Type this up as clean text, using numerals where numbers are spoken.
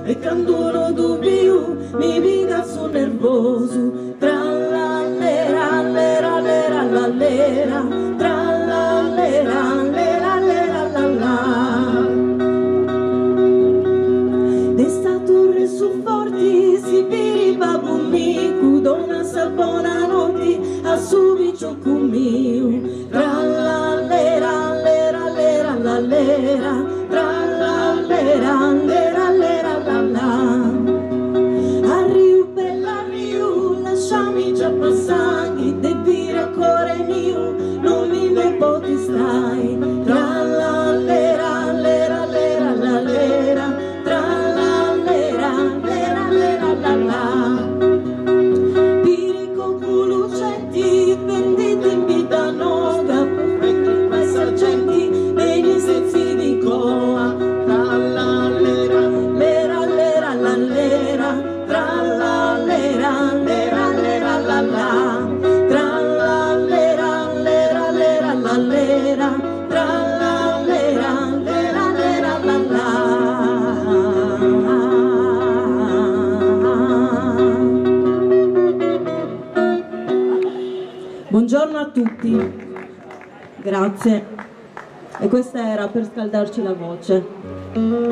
E candu no ddu biu mi pigat su nervosu Trallallera lera lera lallera Trallallera lera lera lallà De sa turre su forti si biri babbu miu Dona sa bona noti a su piciocu miu Trallallera lera lera lallera Trallallera lera lera lallà Arriu bell'arriu lasciami già passai De biri a core miu non mi nde poti stai Trallallera lera lera lallera Trallallera lera lera lallà Piricocu lucenti bendit in Biddanoa po sa genti beni setzidi in coa Trallallera lera lera lallera Trallallera lera lera lallà Trallallera lera lera lallera Trallallera lera lera lallà Buongiorno a tutti, grazie. E questa era per scaldarci la voce.